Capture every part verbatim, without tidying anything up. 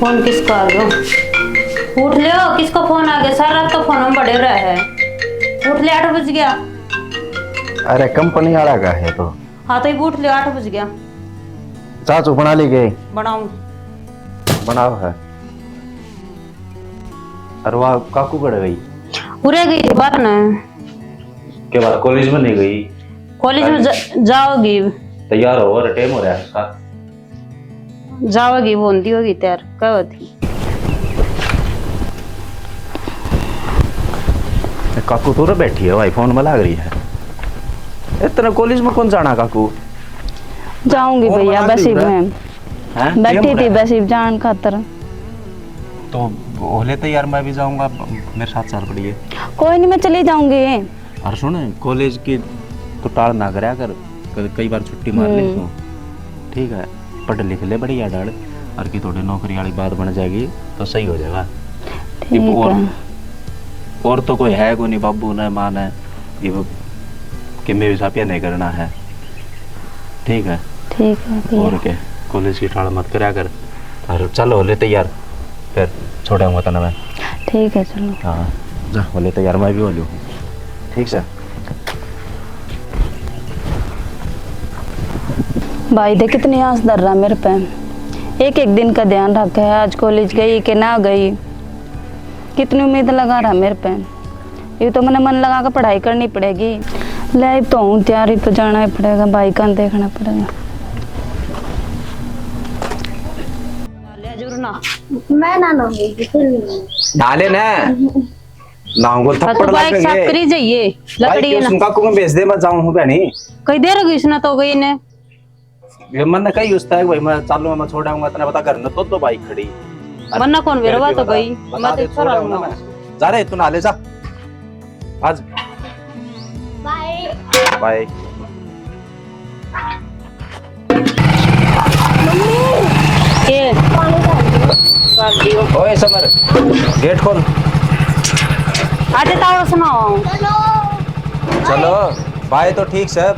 फोन किसका आ गया? उठ लियो, किसका फोन आ गया? सारा रात तो फोन में पड़े रहा है। उठ ले, आठ बज गया। अरे, कंपनी वाला का है तो। हाँ, तो ये उठ लियो, आठ बज गया। चाह चू बना ली गई? बनाऊं। बनाओ है। अरे वाह, काकू कड़े गई? उरे गई थी बाहर ने। के बात, कॉलेज में नहीं गई? कॉलेज में जा-, जाओगी। तैयार हो, अरे टाइम हो रहा है उसका। जाओगी, वो होंदी होगी तैयार, कब थी? काकू तो रे बैठी है भाई, फोन में लाग रही है। इतना कॉलेज में कौन जाना काकू? जाऊंगी फोन भैया, बना बस दी ही उधर। मैं हैं? बैठी टाइम हो थी रहा है। बस ही जान खातर। तो हो ले तैयार, मैं भी जाऊंगा, मेरे साथ चल पड़िए। कोई नहीं, मैं चली जाऊंगी। और सुन, कॉलेज की तो टाल ना करया कर, क-, कई बार छुट्टी मार ले हम्म। तू, ठीक है? पढ़ लिख ले बढ़िया डाल, और की थोड़ी नौकरी वाली बात बन जाएगी तो सही हो जाएगा। ठीक इब और, है। और तो कोई है को नहीं, बाबू ने, माँ ने, इब किमे भी सापिया नहीं करना है, ठीक है? ठीक है भैया। और क्या, कॉलेज की टाल मत करया कर। और चल, हो ले तैयार, फिर छोड़ाऊंगा तने मैं। ठीक है, चलो। हाँ, जा, हो ले तैयार, मैं भी हो लूँ। ठीक से। भाई देख, कितनी आस धर रहा मेरे पे, एक एक दिन का ध्यान रखा है, आज कॉलेज गई कि ना गई, कितनी उम्मीद लगा रहा मेरे पे। ये तो मैंने मन लगा के पढ़ाई करनी पड़ेगी। ले, अब तो हूँ तैयारी पे जाना ही पड़ेगा, भाई का देखना पड़ेगा। ले जरूर ना। मैं ना नहाऊंगी, फिर नहीं। नहा ले ना। नहाऊंगा, हाँ, थप्पड़ तो बाइक साफ लगेंगे। करी जाइए, बाइक लकड़ी क्यों ना। सुन, काकू को भेज दे, मैं जाऊं हूँ, बहनी। कई देर हो गई, इसने तो गई ने। ये मन कही उस तक, भाई, मैं चालू, मैं छोड़ आऊंगा, इतना बता, घर में तो, तो बाइक खड़ी। मन्ना कौन बेरवा तो गई, बता मैं तो दे, छोड़ छोड़ आऊंगा आऊंगा। मैं। जा रे, तू नहा ले, जा। आज। बाय। बाय। के? पानी डाल दियो। ओए समर, गेट खोल। आते ताओ सुनाओ। चलो, बाय तो ठीक से,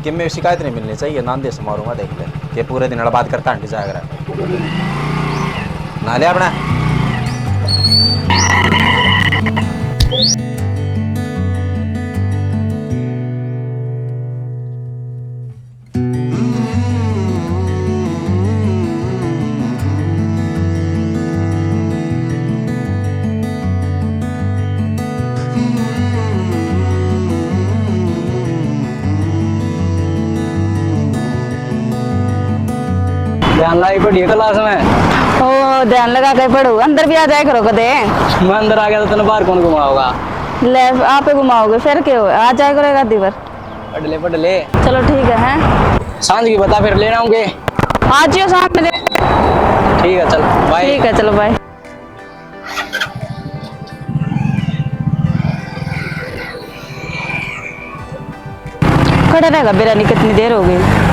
कि मैं शिकायत नहीं मिलनी चाहिए, नांदे से मारूंगा, देख ले। ये पूरे दिन बात करता हंडी जाया करे। नहा लिया अपना? ध्यान लाई पढ़िए क्लास में। ओ, ध्यान लगा के पढ़ो, अंदर भी आ जाया करो कदे। मैं अंदर आ गया तो तने बाहर कौन घुमाओगा? ले, आप ही घुमाओगे, फिर के हो, आ जाया करो एक आधी बार। पढ़ ले, पढ़ ले। चलो ठीक है, हैं? सांझ की बता, फिर लेने आऊंगे। आ जियो शाम में। ठीक है, चल, बाय। ठीक है, चलो, बाय। खड़ा रहेगा बेरा नहीं, कितनी देर हो गई।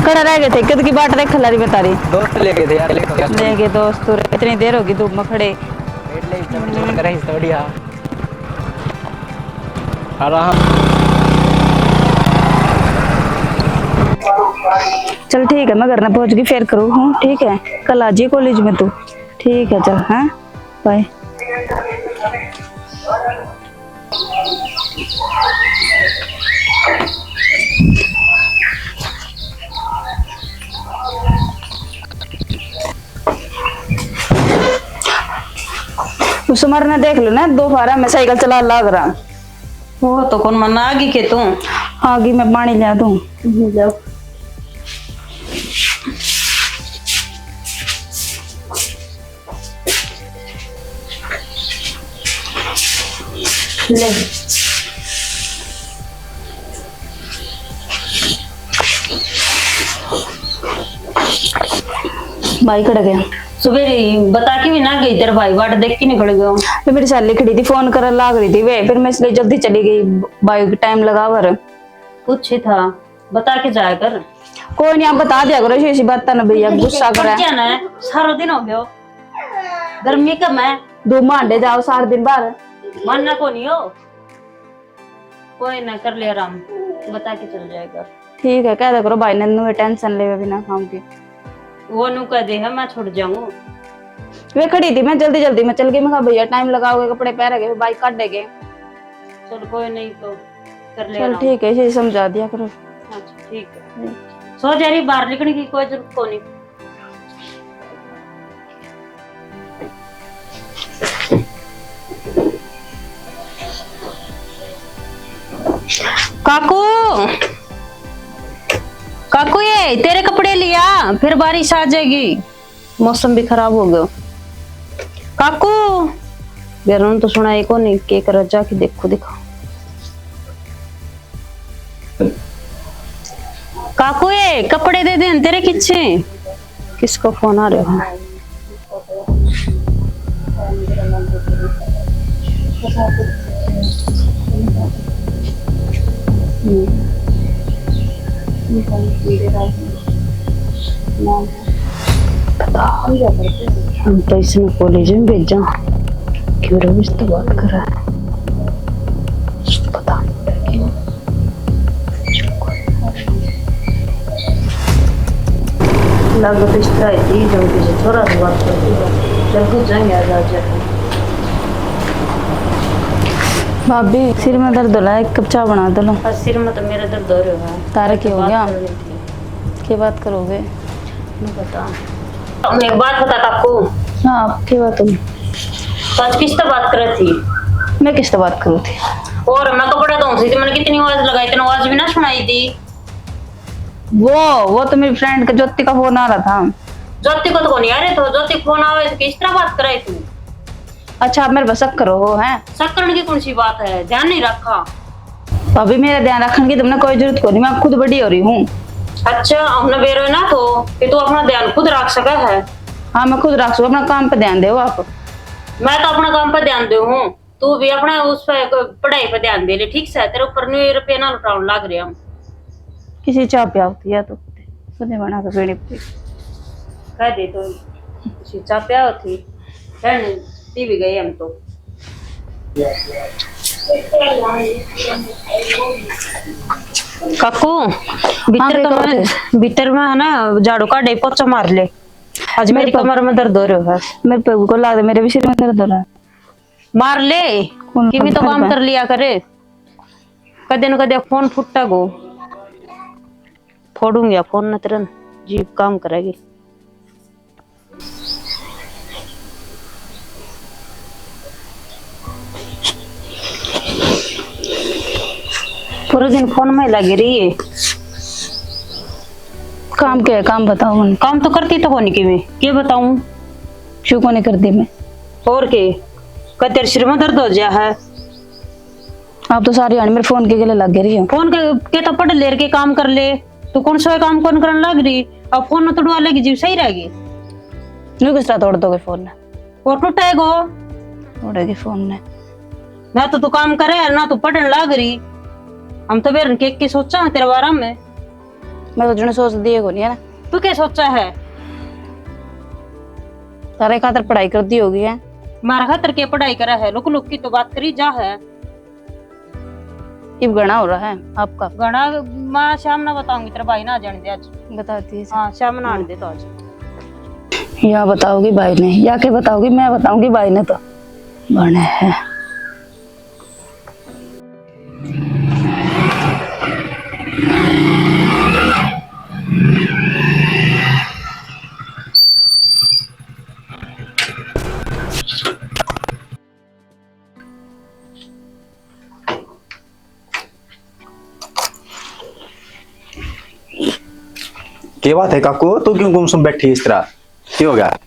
खड़ा रह गए थे, कद की बाट देख लारी बता रही। दोस्त ले गए थे यार, ले गए। ले गए दोस्त, तो इतनी देर होगी धूप में खड़े। बैठ ले, चमड़ चमड़ करे, इस तो बढ़िया। आ रहा। चल ठीक है, मैं घर ना पहुंच गई, फिर करूँ हूँ, ठीक है? कल आ जाइए कॉलेज में तू, ठीक है? चल, हाँ, बाय। उस मर ने देख लो ना, दोबारा मैं साइकिल चला लाग रहा। वो तो कौन मना आगी के तू? आगी, मैं पानी ला दूं। जाओ। ले। भाई कड़ गया? सुबह बता के भी ना गई, तेरा भाई बाट देख के निकल गया। ये मेरी सहेली खड़ी थी, फोन करन लाग रही थी वे, फिर मैं इसलिए जल्दी चली गई। भाई टाइम लगा भर। कुछ ही था, बता के जाया कर। कोई नहीं, आप बता दिया करो ऐसी बात ना भैया, गुस्सा करे। क्या ना, सारा दिन हो गया, गर्मी कम है। दो मांडे जाओ सारा दिन बाहर। मानना को नहीं हो। कोई ना, कर ले आराम, बता के चल जाएगा। ठीक है, कह दे करो भाई नन्नू है, टेंशन लेवे बिना काम की। वो नु कह दे है, मैं छुट जाऊं। वे खड़ी थी, मैं जल्दी जल्दी में चल गई। मैं कहा, "भैया टाइम लगाओगे, कपड़े पहरेगे, बाइक काटेगे।" चल कोई नहीं, तो कर ले चल आराम। ठीक है, इसे समझा दिया करो। अच्छा ठीक है। हम्म। सो जा रही, बाहर निकलने की कोई जरूरत को नहीं। काकू, काकू, ये तेरे कपड़े लिया, फिर बारिश आ जाएगी, मौसम भी खराब हो गया। काकू, बेरों तो सुना एक नहीं, के कर जाके देखो, दिखा। काकू, ये कपड़े दे दे तेरे किच्छे। किसका फोन आ रहा है? पता, हम तो इसने कॉलेज में भेजा, क्यों रविश तो बात कर रहा है, पता नहीं। लागत इस तरह की जल्दी से छोरा से बात करती है। जब कुछ जाएंगे आज, आज जाएंगे। भाभी, सिर में दर्द हो रहा है, एक कप चाय बना दो लो। और सिर में तो मेरा दर्द हो रहा है। तारा क्या हो गया? बात कर रही थी। क्या बात करोगे? नहीं पता। मैं एक बात बता काकू। हाँ, क्या बात होगी? तो आज किससे बात कर रही थी? मैं किससे बात करूँ थी? और मैं कपड़ा धोऊं थी, तो मैंने कितनी आवाज लगाई, तने आवाज भी ना सुनाई दी। वो, वो तो मेरी फ्रेंड का, ज्योति का फोन आ रहा था। ज्योति को तो नहीं आ रहे, तो ज्योति का फोन आवे तो किस तरह बात कराई तू? अच्छा, आप मेरे पर शक करो हो, हैं? शक करने की कौन सी बात है? ध्यान नहीं रखा। भाभी, मेरा ध्यान रखने की तुमने कोई जरूरत को नहीं, मैं खुद बड़ी हो रही हूँ। अच्छा, हमने बेरो ना तो कि तू अपना ध्यान खुद रख सका है। हाँ, मैं खुद रख सकूँ, अपना काम पे ध्यान दो आप। मैं तो अपना काम पे ध्यान दे हूँ, तू भी अपना उस पे, पढ़ाई पे ध्यान दे ले, ठीक से? तेरे ऊपर न्यू रुपये ना लुटाउन लाग रहे हम। किसी चाह प्या होती है तो सुने बना के पीनी पड़ी। कह दे तो किसी चाह प्या होती, बहन पी भी गए हम तो। काकू, भीतर हाँ, तो मैं, भीतर में है ना, झाड़ू काटे, पोछा मार ले। आज मेरी कमर में दर्द हो रहा है। मेरे पे को लाग, मेरे भी सिर में दर्द हो रहा है। मार ले, किमी तो काम कर लिया करे। कदे न कदे फोन फुटेगो। फोड़ूंगी फोन न तेरे, जीप काम करेगी। पूरे दिन फोन में लगी रही है। काम क्या है? काम बताओ। काम तो करती तो कोनी, किमी के बताऊं? क्यों कोनी करती मैं? और के, कद तेरे सिर में दर्द हो जा है। आप तो सारी हाण मेरे फोन के गले लग रही हो। फोन के, के तो पढ़ ले के काम कर ले, तू कौन सा काम कौन करने लग रही? अब फोन न तोड़वा लेगी, जीव सही रहेगी। न्यू किस तरह तोड़ दोगे फोन ने? और टूटेगो। उड़ेगी फोन ने। ना तो तू काम करे, ना तू पढ़ने लाग रही। हम तो बेरन के, के सोचा तेरे बारे में। मैं तो जने सोच दिए को नहीं है ना। तू क्या सोचा है? तारे खातर पढ़ाई कर दी होगी है। मारा खातर के पढ़ाई करा है? लुक लुक की तो बात करी जा है। इब घना हो रहा है आपका। घना, मैं शाम ना बताऊंगी, तेरे भाई ना आ जाने दे आज। बताती है। हाँ, शाम ना आने दे तो आज। या बताओगी भाई ने, या के बताओगी? मैं बताऊंगी भाई ने तो। बने है। के बात है काकू, तू क्यों गुमसुम बैठी इस तरह? क्या हो गया?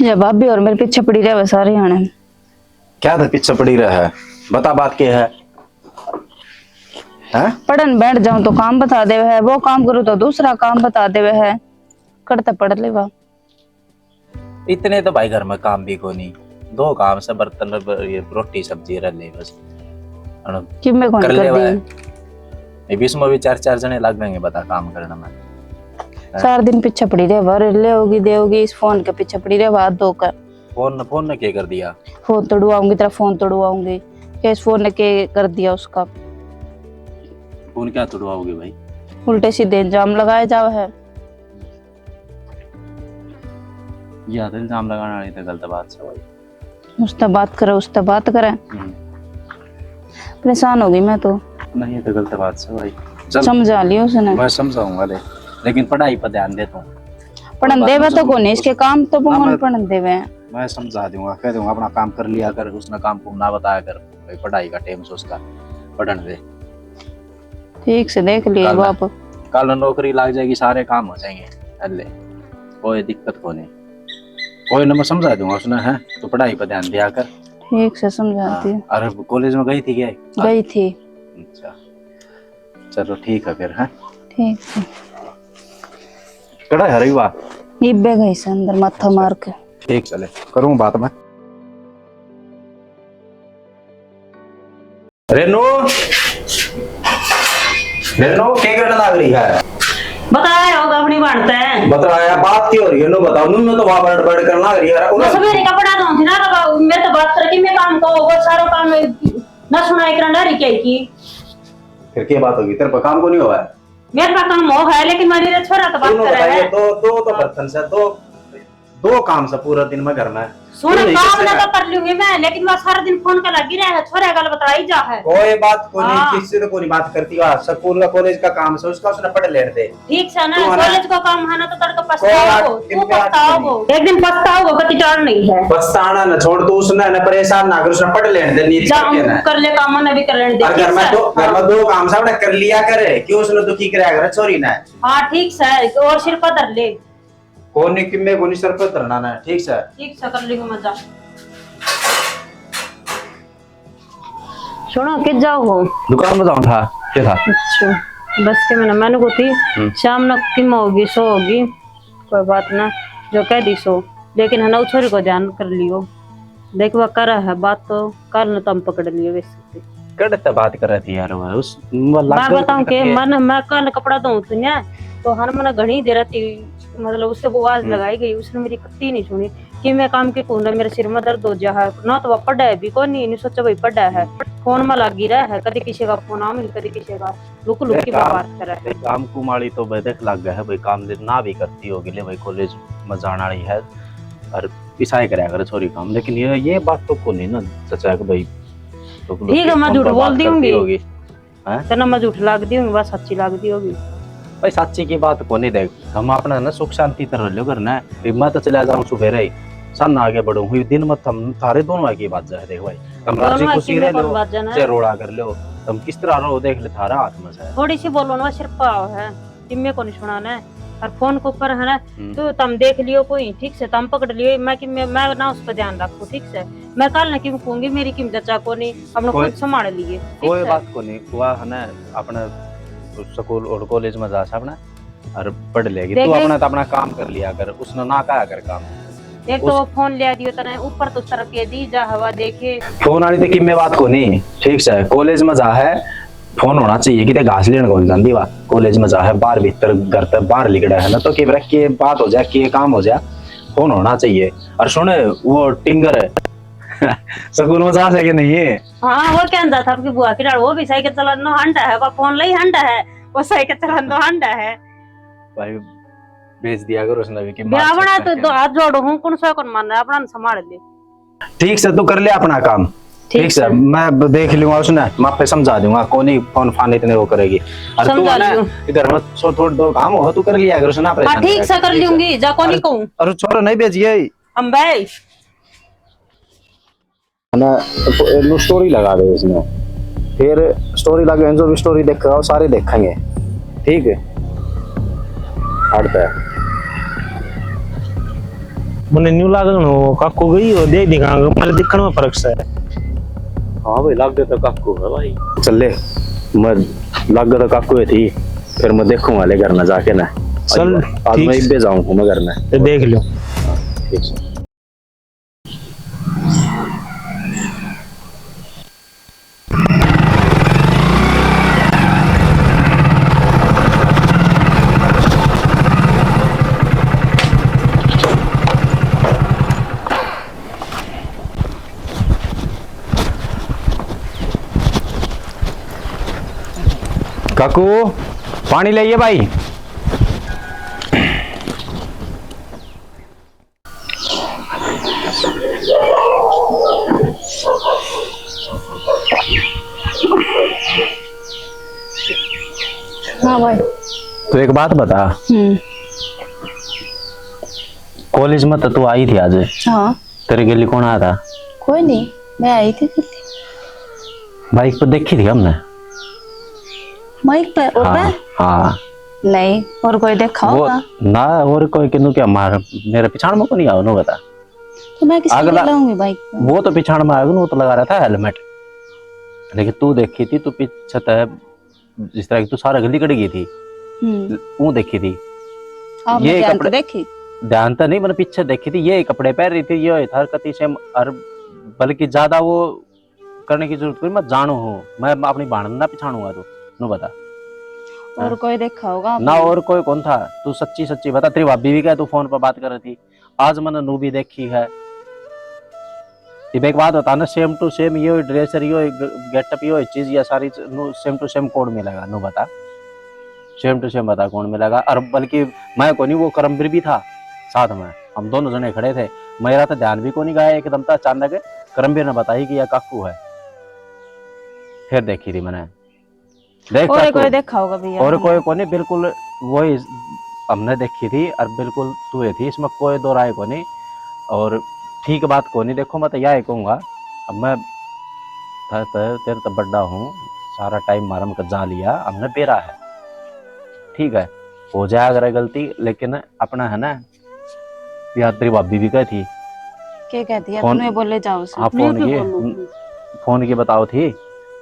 ये भाभी और मेरे पीछे पड़ी रहे सारे आने। क्या था पीछे पड़ी रहे है? बता बात क्या है? हैं? पढ़न बैठ जाऊं तो काम बता देवे है, वो काम करूं तो दूसरा काम बता देवे है। करते पढ़ लेवा। इतने तो भाई घर में काम भी कोनी, दो काम से बर्तन, ब-, ये रोटी सब्जी रह ले बस। अन कि मैं कौन कर कर लेवा है। ये बीच में भी चार चार जने लग जाएंगे बता काम करने में। हैं? चार दिन पीछे पड़ी रहे, भर ले होगी, दे होगी, इस फोन के पीछे पड़ी रहे, बात दो कर। फोन, फोन ने क्या कर दिया? फोन तोड़वाऊंगी, तेरा फोन तोड़वाऊंगी। क्या इस फोन ने क्या कर दिया उसका? फोन क्या तोड़वाओगे भाई? उल्टे सीधे इल्जाम लगाए जावे है। या तो इल्जाम लगाने वाली तो गलत बात है भाई। उससे बात करे, उससे बात करे। हम्म। परेशान हो गई मैं तो। नहीं, ये तो गलत बात है भाई। चल। समझा लियो उसने। मैं समझाऊंगा ले, लेकिन पढ़ाई पर ध्यान दे तू। पढ़न बात देवे मैं तो समझ-, कोनी, इसके काम तो ना, कौन मैं, पढ़न देवे? मैं समझा दूंगा, कह दूंगा अपना काम कर लिया कर, उसने काम को ना बताया कर, भाई पढ़ाई का टाइम से उसका पढ़न दे। ठीक से देख लिए कल, बाप। कल नौकरी लग जाएगी, सारे काम हो जाएंगे। अल्ले, कोई दिक्कत को नहीं, कोई ना, मैं समझा दूंगा उसने, है तो पढ़ाई पर ध्यान दिया कर। ठीक से समझाती हूँ। हाँ, और कॉलेज में गई थी क्या? गई थी। अच्छा, चलो ठीक है फिर, है। ठीक है। कड़ा है रही बात? इब्बे गई से अंदर माथा अच्छा। मार के। ठीक, चले, करूँ बात मैं। रेनू, रेनू, के करने लग रही है? बताया होगा अपनी बात है। बताया, बात की हो रही है? नो बताओ, नुन्नू तो वहाँ बड़ बड़ करने लग रही है। मैं सवेरे कपड़ा धोती ना, तो मैं तो बात करके मैं काम को, वो सारा काम ना सुनाई करना रही क्या की? फिर क्या बात होगी? तेरे पे काम को नहीं हुआ है? मेरे पे काम हो है, लेकिन मेरे छोरा तो बात करे है। दो, दो तो बर्तन से, दो दो काम से पूरा दिन में घर में। सुन, काम ना तो कर लूंगी मैं, लेकिन वह सारा दिन फोन का लगी रहे है, छोरा गल बताई जा है। कोई बात को नहीं, हाँ। किससे तो कोई बात करती है। स्कूल का, कॉलेज का काम से उसका, उसने पढ़ लेने दे। ठीक से ना, कॉलेज का काम है ना, तो तड़का पछताओगे, तू पछताओगे, एक दिन पछताओगे, कति टाल नहीं है। पछताना ना छोड़, तू उसने ना परेशान ना कर, उसने पढ़ लेने दे, नींद करके ना। कर ले काम, ना भी कर लेने दे। घर में दो, घर में दो काम सामने कर लिया करे, क्यों उसने दुखी कराया करे छोरी ने? हाँ, ठीक से, और सिर पर धर ले। कोनी किम्मे कोनी सर पे धरना ना, ठीक से? ठीक से, कर लेंगे मजा। सुनो, कित जाओ हो? दुकान में जाऊँ था, के था? अच्छा, बस के मैंने, मैंने को थी, हम्म। शाम न किम्मा होगी, सो होगी, कोई बात ना, जो कह दी सो, लेकिन है ना, उस छोरी को ध्यान कर लियो, देख वह कर है बात तो, कल न तम पकड़ लियो वैसे। कड़े ते बात कर रही थी यार, वह उस, मैं बात बताऊं के, मन, मैं कल कपड़ा धोऊं थी ना, तो हन मने घणी देर थी, मतलब, उससे वो आवाज हम्म। लगाई गई, उसने मेरी कत्ती नहीं सुनी। कि मैं काम के पूरा मेरे सिर में दर्द हो जा है, ना तो वह पढ़ा है भी कोनी, नहीं सोचा भाई पढ़ा है, फोन में लागी रहा है, कभी किसी का फोन आ मिल, कभी किसी का, लुक लुक की बात करे। काम कुमाली तो भाई देख लग गया है भाई, काम ना भी करती होगी, ले भाई कॉलेज में जाने वाली है और इसा ही कराया करे छोरी काम, लेकिन ये, ये बात तो कोनी ना चाचा कि भाई तो ठीक है, मैं झूठ बोल दी होंगी। हैं? तेरे मैं झूठ लाग दी होंगी, बात सच्ची लाग दी होगी। भाई, सच्ची की बात कोनी, देख, हम अपना ना सुख शांति तरह रह लो घर ना, फिर मैं तो चला जाऊँ सुबह ही, सन आगे बढ़ूँ हुई, दिन में थम थारे दोनों की बात जाए, देख भाई, हम राजी खुशी रह लो, चाहे रोड़ा कर लो, तुम किस तरह रहो, देख ले, थारा हाथ में है। थोड़ी सी बोलो ना, सिर पाव है। किम्मे को नहीं सुनाना है। और फोन के ऊपर है ना, हम्म। तो तम देख लियो कोई, ठीक से, तम पकड़ लियो, मैं कि मैं, मैं ना उस पर ध्यान रखूँ, ठीक से। मैं कल ना किम कहूँगी, मेरी किम जचा को नहीं, अपना कोई, खुद संभाल लिए, ठीक कोई से? बात को नहीं, हुआ है ना, अपना स्कूल और कॉलेज में जा अपना और पढ़ लेगी, तू अपना तो अपना काम कर लिया कर, उसने ना कहा कर काम। एक तो उस- वो फोन ले दियो तने, ऊपर तो सर के दी जा हवा देखे। फोन वाली तो किम्मे बात को नहीं, ठीक से, कॉलेज में जा है, फोन होना चाहिए, किते घास लेने को नहीं जाती वा, कॉलेज में जा है, बाहर भीतर घर ते बाहर लिकड़ा है ना, तो के बरा के बात हो जाए, के काम हो जाए, फोन होना चाहिए। और सुन, वो टिंगर है, स्कूल में जा सके नहीं है? हाँ, वो कहता था आपकी बुआ की डाल, वो भी साइकिल चलाना हांडा है, वो फोन ले ही हांडा है, वो साइकिल चलाना हांडा है। भाई, भेज दिया करो उसने भी कि ब्याह मार बना सकता तो है। दो हाथ जोड़ो हूँ, कौन सा कौन मानना है, अपना संभाल ले। ठीक से, तू कर ले अपना काम। ठीक ठीक से, से। मैं ब-, देख लूंगा उसने, मैं आपे समझा दूंगा, कोनी फोन फान इतने वो करेगी। और तू समझा है ना, लियो। घर में सो थोड़ा दो काम हो, तू कर लिया कर, उसने ना हाँ, परेशान ठीक करे। से कर ठीक से। लूंगी, जा कोनी और, कहूँ। और छोरा नहीं भेजिए। हम भाई। ना, नु स्टोरी लगा दे इसमें, फिर स्टोरी लगे, जो भी स्टोरी देख रहा हो, सारे देखेंगे। ठीक है, हटता है। मने न्यू लागण हो, काको गई हो, दे दिखांगे, मारे दिखण में फर्क से। हाँ भाई, लागे तो काको है भाई। चल ले, मैं लागे तो काको है थी, फिर मैं देखूंगा ले घर में जाके ना। चल, आज मैं ठीक। इब्बे जाऊं मैं घर में। तो देख लो। हाँ, ठीक है। काकू, पानी लाइए भाई। हाँ भाई। तो एक बात बता, हम्म। कॉलेज में तो तू आई थी आज। हाँ। तेरे गेली कौन आया था? कोई नहीं, मैं आई थी। बाइक पे देखी थी हमने। बाइक पे? और हाँ, पे? हाँ। नहीं, और कोई देखा होगा? ना, और कोई किन्नू क्या मार, मेरे पिछाण में को नहीं आओ, नो बता। तो मैं किसकी अगला लाऊंगी बाइक पे? वो तो पिछाण में आएगा ना, वो तो लगा रहा था हेलमेट, लेकिन तू देखी थी, तू पीछे था, जिस तरह की तू सारा गली कड़ गई थी, हम्म। वो देखी थी। ये ध्यान तो कपड़े देखी? ध्यान तो नहीं, मैंने पीछे देखी थी, ये कपड़े पहन रही थी, ये हरकत ही सेम, और बल्कि ज्यादा वो करने की जरूरत कोई, मैं जानू हूँ, मैं अपनी भाण ना पिछाणूंगा तू, नु बता। और कोई देखा होगा ना? और कोई कौन था? तू सच्ची सच्ची बता, तेरी भाभी भी क्या तू फोन पर बात कर रही थी? आज मैंने नू भी देखी है। इब एक बात बता ना, सेम टू सेम यो ड्रेसर, यो गेटअप, यो चीज, या सारी सेम टू सेम कौन मिलेगा? नु बता, सेम टू सेम बता कौन मिलेगा। और बल्कि मैं कोनी, वो करमबीर भी था साथ में, हम दोनों जने खड़े थे। मेरा तो ध्यान भी कोनी गया, एकदम तो अचानक करमबीर ने बताई कि यह काकू है। फिर देखी थी मैंने। देख और काकू, कोई देखा होगा भैया? और कोई कोनी, बिल्कुल वही हमने देखी थी और बिल्कुल तू ही थी, इसमें कोई दो राय कोनी। और ठीक बात कोनी। देखो, मैं तो यही कहूँगा, अब मैं थे- ते- तेरे तो बड्डा हूँ, सारा टाइम मारम का जा लिया, हमने बेरा है, ठीक है, हो जाया करे गलती, लेकिन अपना है ना, यार, तेरी भाभी भी कही थी। क्या कहती है? फोन, तू बोले जाओ से। हाँ, फोन की, फोन की बताओ थी।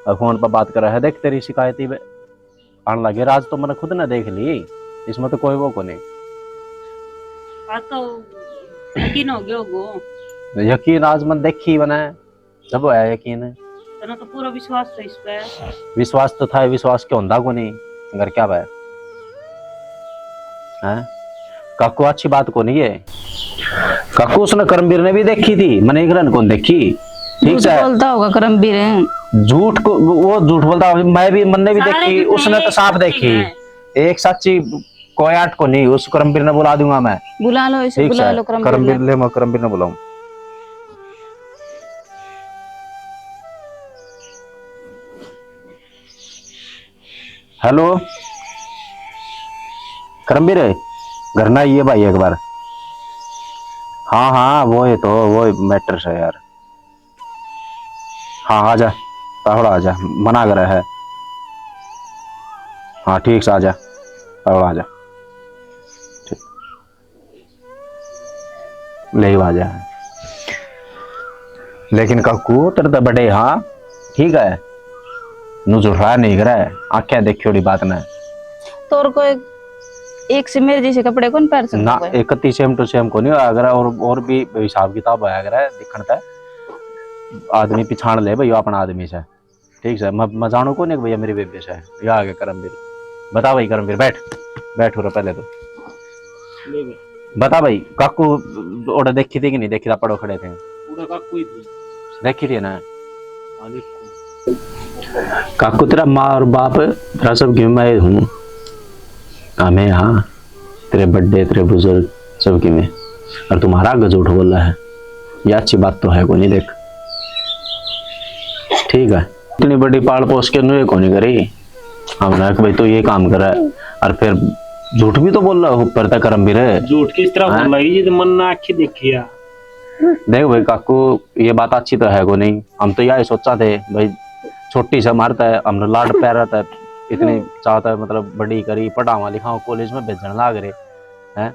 और फोन पर बात कर रहा है, देख, तेरी शिकायत ही बे-, आने लगे। राज तो मैंने खुद ने देख ली, इसमें तो कोई वो को नहीं। आज तो यकीन हो गया होगो। यकीन आज मैंने देखी, मैंने जब होया यकीन। तेरा तो पूरा विश्वास था इस पे। विश्वास तो था, विश्वास क्यों होंदा को नहीं? घर क्या भाई? हैं? काकू, अच्छी बात को नहीं है। काकू, उसने करमबीर ने भी देखी थी, मैंने एक रन कौन देखी। ठीक झूठ है। बोलता होगा करमबीर। झूठ को, वो झूठ बोलता होगा, मैं भी, मैंने भी सारे देखी, झूठे उसने तो हैं, साफ सच्ची देखी। है। एक सच्ची कोई आठ को नहीं, उस करमबीर ने बुला दूंगा मैं। बुला लो इसे, ठीक बुला है, लो करमबीर करमबीर ने। ले, मैं करमबीर ने बुलाऊं। हेलो, करमबीर, घर ना आइए भाई एक बार। हाँ, हाँ, वो है तो, वो मैटर से यार। हाँ, आजा, तावड़ा आजा, मना करे है। हाँ, ठीक से आजा, तावड़ा आजा। ठीक। ले ही आजा। लेकिन काकू, तेरे तो बड़े हाँ, ठीक है, नु झुठला नहीं करे, आख्या देखियोड़ी बात ना। तोर को एक, एक से मेरे जैसे कपड़े कौन पहन सकता ना, है? इकती सेम टू सेम को नहीं होया करे, और, और भी हिसाब किताब होया करे, दिखण तै आदमी पिछाण ले भाई, यो अपना आदमी से। ठीक से, मैं, मैं जानू को नहीं कि भैया मेरी बेबे से, या आ गया करमबीर। बता भाई करमबीर, बैठ, बैठ हो रहा पहले तो। ले बे। बता भाई, काकू ओड़ा देखी थी कि नहीं देखी था? पड़ो खड़े थे। पूरा काकू ही थी। देखी थी ना? हाँ, देखो। काकू, तेरा माँ और बाप, तेरा सब क्यों मैं हूँ। हमें, हाँ, तेरे बड्डे, तेरे बुजुर्ग, सब किने। और तुम्हारा आगे झूठ बोला है, ये अच्छी बात तो है को नहीं। देख, ठीक है, इतनी बड़ी पाल पोस के नुए को नहीं करी। हम ना कि भाई तू ये काम करे, और फिर झूठ भी तो बोल रहा ऊपर तक करमबीर। झूठ किस तरह हाँ? बोल रहा है? ये तो मन ना आँखें देखी है। देख भाई काकू, ये बात अच्छी तो है को नहीं। हम तो यही सोचा थे भाई, छोटी से मारता है, हमने लाड प्यारा था, इतनी चाहता है, मतलब, बड़ी करी, पढ़ावा लिखावा, कॉलेज में भेजण लाग रहे हैं।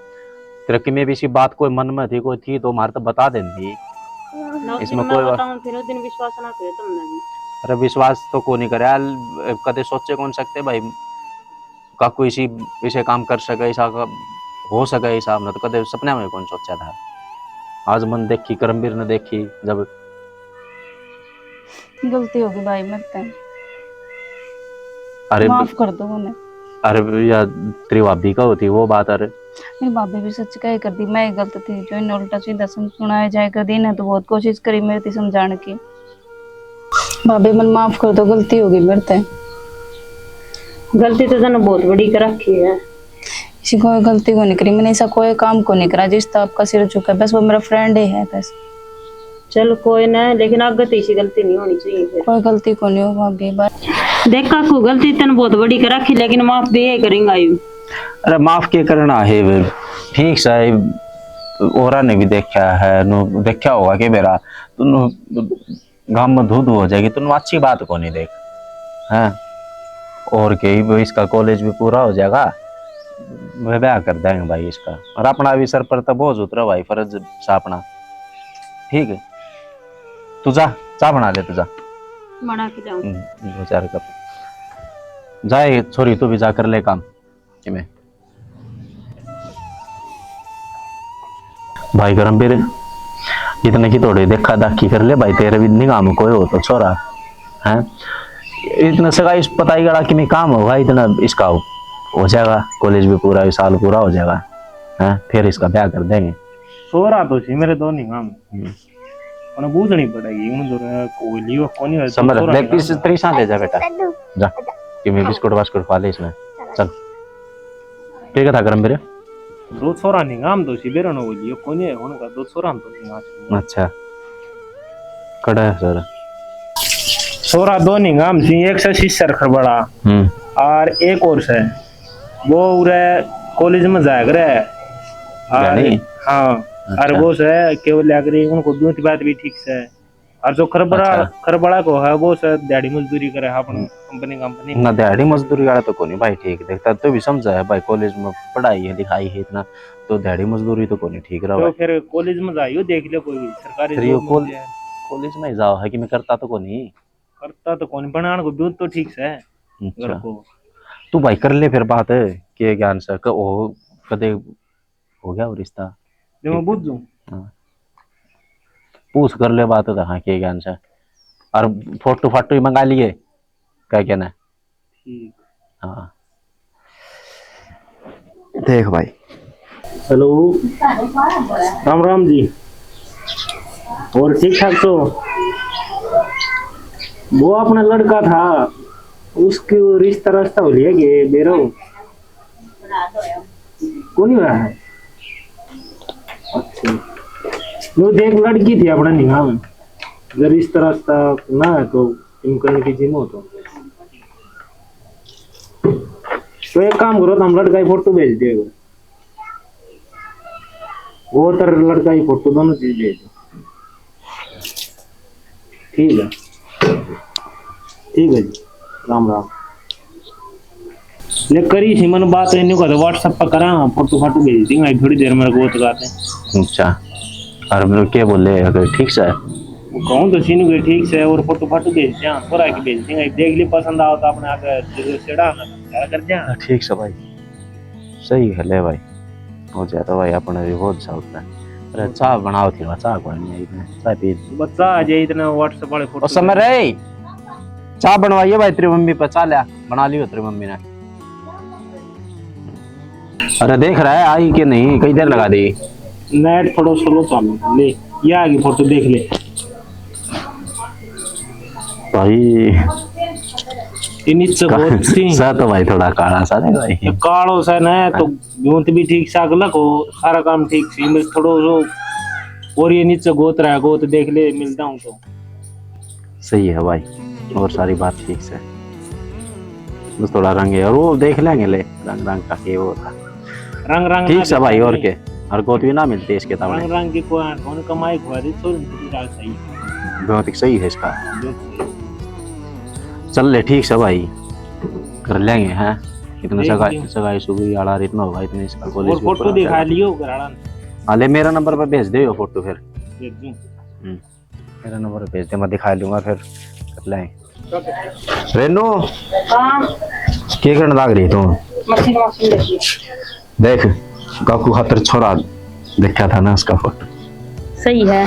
तेरे किमे भी इसी बात कोई मन में थी, कोई थी तो मारे तो बता देंदी। ना, इसमें दिन कोई ना बात बताऊं, फिर उस दिन विश्वास ना करे तुमने भी। अरे विश्वास तो को नहीं करे यार, कदे सोचे कौन सकते भाई, काकू इसी, इसे काम कर सके, ऐसा का हो सके, ऐसा हमने तो कदे सपने में कौन सोचा था। आज मन देखी, करमबीर ने देखी जब। गलती होगी भाई, मत कर। अरे माफ कर दो उन्हें। अरे या तेरी भाभी का होती वो बात। अरे मेरी भाभी भी सच कहे कर दी, मैं ही गलत थी जो इन्हें उल्टा सीधा सम-, सुनाया जाए कर दी। इन्हें तो बहुत कोशिश करी मेरे थी समझाने की। भाभी, मन माफ कर दो, गलती होगी मेरे ते। गलती तो तन्ने बहुत बड़ी कर रखी है। ऐसी कोई गलती को नहीं करी मैंने, ऐसा कोई काम को नहीं करा जिस तो आपका सिर झुके। बस वो मेरा फ्रेंड ही है बस। चल कोई ना, लेकिन आगे तो ऐसी गलती नहीं होनी चाहिए फिर। कोई गलती को नहीं हो भाभी, बस। देख काकू, गलती तन बहुत बड़ी कर रखी, लेकिन माफ भी ये करेंगे आयु। अरे माफ के करना है वे? ठीक सा है, औरा ने भी देखा है, नु देखा होगा कि मेरा, तो नु गांव में धू धू हो जाएगी, तो नु अच्छी बात को नहीं देख, हैं? और के ही वो इसका कॉलेज भी पूरा हो जाएगा, वे ब्याह कर देंगे भाई इसका, और अपना भी सर पर तो बोझ उतरा भाई, फर्ज सा अपना। ठीक है, तू जा, चाय बना ले, तू जा। बना के लाऊं। हम्म, दो चार कप। जा, ये छोरी, तू भी जा, कर ले काम। कि मैं भाई करमवीर, इतने की थोड़ी देखा दाखी कर ले भाई, तेरे भी निगाह में कोई हो तो छोरा, हैं? इतना सगाई पता ही गड़ा कि मैं काम होगा, इतना इसका हो, हो जाएगा, कॉलेज भी पूरा, साल पूरा हो जाएगा, हैं? फिर इसका ब्याह कर देंगे। छोरा तो सी मेरे दो निगाह में। हम्म। उन्हें बूझनी पड़ेगी, उन दोनों को लियो कोनी है, समझ, छोरा देख, निगाह तीस, में। तीस आ ले जा बेटा, जा, कि मैं बिस्कुट वास्कुट खा ले इसमें, चल। ठीक है था करमवीर? दो छोरा नहीं, हम तो सी बेरनो हो लियो, कोनी है, उनका दो छोरा हम तो नहीं, आज। अच्छा। कड़ा है सर? छोरा दो नहीं, हम सी, एक से सिस्टर खरबड़ा, हम्म। और एक और से, वो उरे कॉलेज में जाया करे। और, यानी? हाँ, और अच्छा। वो से केवल लग रही, उनको ब्यूत बात भी ठीक से। और जो खरबड़ा, अच्छा। खरबड़ा को है, वो से दिहाड़ी मजदूरी करे, अपन हम्म। कंपनी, कंपनी ना, में। दिहाड़ी मजदूरी वाला तो कोनी भाई, ठीक देखता, तू भी समझा है भाई, कॉलेज में पढ़ाई है, लिखाई है इतना, तो दिहाड़ी मजदूरी तो कोनी ठीक रहा तो भाई। फिर कॉलेज में जाइयो, देख ले कोई सरकारी फिर ये जॉब मिल कॉल-, जाए। कॉलेज में ही जाओ है कि मैं करता तो कोनी। करता तो कोनी, बनान को ब्यूत तो ठीक से है अच्छा। घर को। तू भाई कर ले फिर बात, के ज्ञान से, क-, ओ, कदे हो गया वो रिश्ता? जो मैं बूझूं? हाँ। पूछ कर ले बात तो, हाँ, के ज्ञान से। और फोटो फाटो ही मंगा लिए, क्या कहना है? ठीक। हाँ। देख भाई। हेलो। राम राम जी। और ठीक ठाक तो? वो अपना लड़का था, उसकी रिश्ता रास्ता हो लिया के बेरो? कोनी हुआ है? अच्छा। वो देख, लड़की थी अपना निगाह में। अगर इस तरह का ना है तो इनका की जिम हो तो। तो एक काम करो, तुम लड़का की फोटो भेज दे। वो तर लड़का की फोटो दोनों चीज भेज दो। ठीक है, ठीक है जी, राम राम। ले करी सी मन बात, इन्हें कहते WhatsApp पर करा, फोटो फाटो भेज देंगे थोड़ी देर में, गोत गाते। अच्छा, और मतलब क्या बोले, अगर ठीक से? वो कहूँ तो सीनू के ठीक से, और फोटो फाटो भेज दिया, थोड़ा के भेज देंगे, देख ली पसंद आओ तो अपने आगे चढ़ा ना, कर दिया। हाँ, ठीक से भाई। सही है, ले भाई, हो जाता भाई, अपने भी बहुत जरूरत है। अरे, चाय बनाओ थी, चाय कोई नहीं आई, मैं चाय पी। बच्चा आ जाए इतना WhatsApp वाले फोटो। उस समय रे, चाय बनवाइए भाई, तेरी मम्मी पे चाय लिया, बना लियो तेरी मम्मी ने। अरे, देख रहा है आई कि नहीं, कई देर लगा दी। नेट थोड़ा स्लो चालू, ले, ये आ गई फोटो, देख ले। भाई। ये नीचे का-, बहुत सी। सा तो भाई थोड़ा काला सा नहीं भाई। ये कालो सा ना है तो हाँ। गूंत भी ठीक सा अलग हो, सारा काम ठीक सी, बस थोड़ो सो और ये नीचे गोत रहा, गोत देख ले, मिलता हूँ तो। सही है भाई, और सारी बात ठीक से, बस थोड़ा रंग है, और वो देख लेंगे, ले रंग, रंग का के वो था। रंग, रंग ठीक ना से भाई, और के, और गोत भी ना मिलते इसके तावड़े। रंग, रंग की कोई कौन कमाई खुआ दी, छोरी की राज सही। बहुत ही सही है इसका। जो चल ले, ठीक से भाई, कर लेंगे, हैं? इतना देख सगाई, लियो। सगाई सुगई आला इतना होगा, इतने इसका कॉलेज और भी फोटो पूरा हो दिखा जाएगा। लियो घराला ने। हाँ, ले, मेरा नंबर पर भेज दे यो फोटो फिर। भेज दूँ। हम्म, मेरा नंबर भेज दे, मैं दिखा लूंगा फिर, कर लेंगे। रेनू, हाँ। के करने लाग रही तू? मशीन, मशीन लगी। देख, काकू खातर छोरा देखा था ना, उसका फोटो। सही है।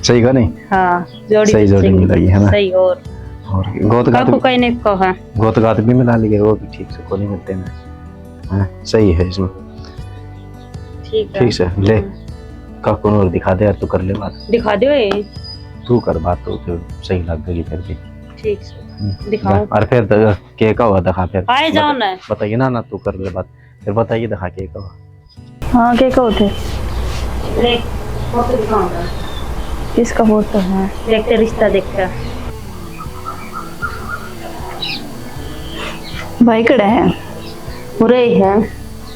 सही का नहीं? हाँ, जोड़ी सही तो जोड़ी सही। मिल रही है ना? सही। और और गोत गात काकू भी, का ही नहीं कहा। गोत गात भी मिला लिए, वो भी ठीक से को नहीं मिलते ना। हाँ, सही है इसमें। ठीक है। ठीक से, ले। हम्म। काकू ने और दिखा दे यार, तू कर ले बात। दिखा दो ये। तू कर बात, तो, तो सही लग गई फिर भी। ठीक से। हम्म, दिखाओ। और फिर तो के का हुआ, दिखा फिर। आए जाओ बता-, ना। बताइए ना, ना, तू कर ले बात। फिर बताइए, दिखा के कहो। हाँ, के कहो थे? देख, फोटो दिखाऊंगा। किसका फोटो है? देख, तेरा रिश्ता देख कर। भाई कड़े है? पूरे ही है।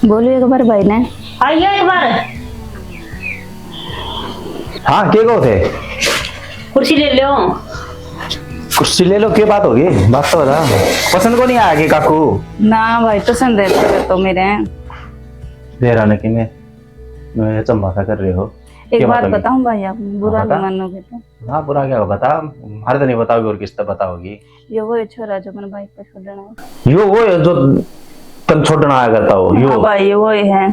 बोलियो एक बार भाई ने। आइयो एक बार। हाँ, के कहो थे? कुर्सी ले लो। कुर्सी ले लो, के बात होगी? बात तो बता। पसंद को नहीं आया कि काकू? ना भाई, पसंद है तेरे तो मेरे। देर आने की मैं, मैं चंबा सा कर रहे हो। एक क्या बात बात होगी? बताऊं भाई, आप बुरा हाँ, बता। नहीं मानोगे तो। हाँ, बुरा क्या होगा? बता, हमारे तो नहीं बताओगी और किस तो बताओगी? ये वो है छोरा जो मैंने भाई को छोड़ना है। यो वो है जो तन छोड़ना आया करता हो, यो। हाँ भाई, ये वो ही है।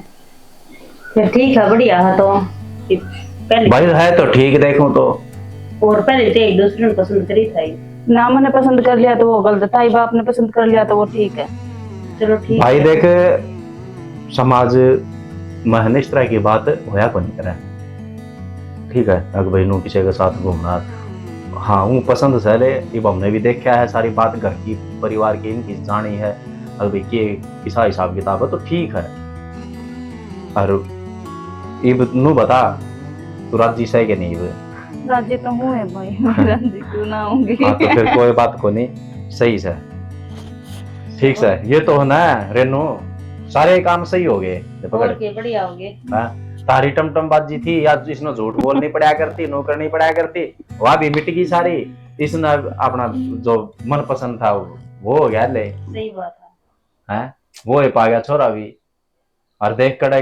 फिर ठीक है, बढ़िया है तो। पहले भाई है तो ठीक, देखूं तो। और पहले तो एक दूसरे ने पसंद करी था ही। ना मैंने पसंद कर लिया तो वो गलत था, बाप ने पसंद कर लिया तो वो ठीक है। चलो ठीक भाई है। देख, समाज में है ना इस तरह की बात होया को नहीं करे, ठीक है? अगर भाई नू किसी के साथ घूमना, हाँ, वो पसंद से ले, इब हमने भी देखा है सारी बात घर की, परिवार की, इनकी जानी है। अगर भाई के किसा हिसाब किताब है तो ठीक है। और इब नू बता, तू राजी से के नहीं इब? राजी तो हूँ है भाई, मैं राजी क्यों ना होंगी? हाँ, तो फिर कोई बात को नहीं, सही से, ठीक से। ये तो है ना रेनू, सारे काम सही हो गए। ये पकड़। और के बढ़िया हो गए। हाँ, तारी टमटम बाजी थी या इसने झूठ बोलनी पड़ा करती, नू करनी पड़ा करती, वह भी मिट गई सारी। इसने अपना जो मनपसंद था वो, वो हो गया ले, सही बात है। हैं? वो ही पा गया छोरा भी। और देख कड़े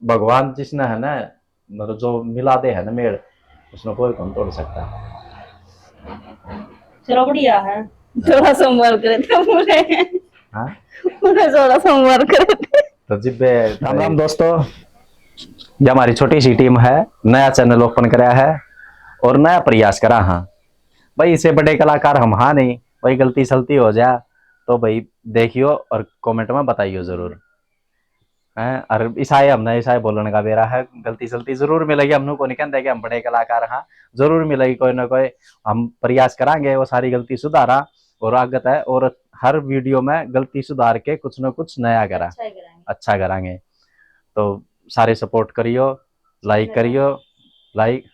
भगवान जिसने है ना, मतलब जो मिला दे है ना मेल, उसने कोई कौन तोड़ सकता। चलो बढ़िया है। थोड़ा संभाल कर थे पूरे, हाँ? पूरे थोड़ा संभाल कर थे। तो जिब्बे राम राम दोस्तों, ये हमारी छोटी सी टीम है, नया चैनल ओपन करा है और नया प्रयास करा। हाँ भाई, इसे बड़े कलाकार हम हाँ नहीं भाई, गलती सलती हो जा तो भाई देखियो और कमेंट में बताइयो जरूर। हैं, और इसाए हमने इसाए बोलने का बेरा है, गलती सलती जरूर मिलेगी। हमनू को नहीं कहते कि हम बड़े कलाकार हाँ, जरूर मिलेगी कोई ना कोई। हम प्रयास करांगे वो सारी गलती सुधारा और आगे तय और हर वीडियो में गलती सुधार के कुछ ना कुछ नया करा, अच्छा ही कराएंगे। अच्छा करांगे। तो सारे सपोर्ट करियो, लाइक करियो, लाइक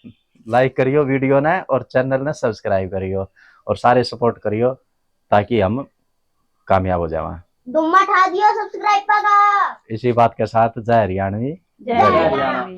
लाइक करियो वीडियो ने और चैनल ने सब्सक्राइब करियो और सारे सपोर्ट करियो ताकि हम कामयाब हो जावा। धुम्मा ठा दियो सब्सक्राइब का। इसी बात के साथ जय हरियाणवी। जय हरियाणवी।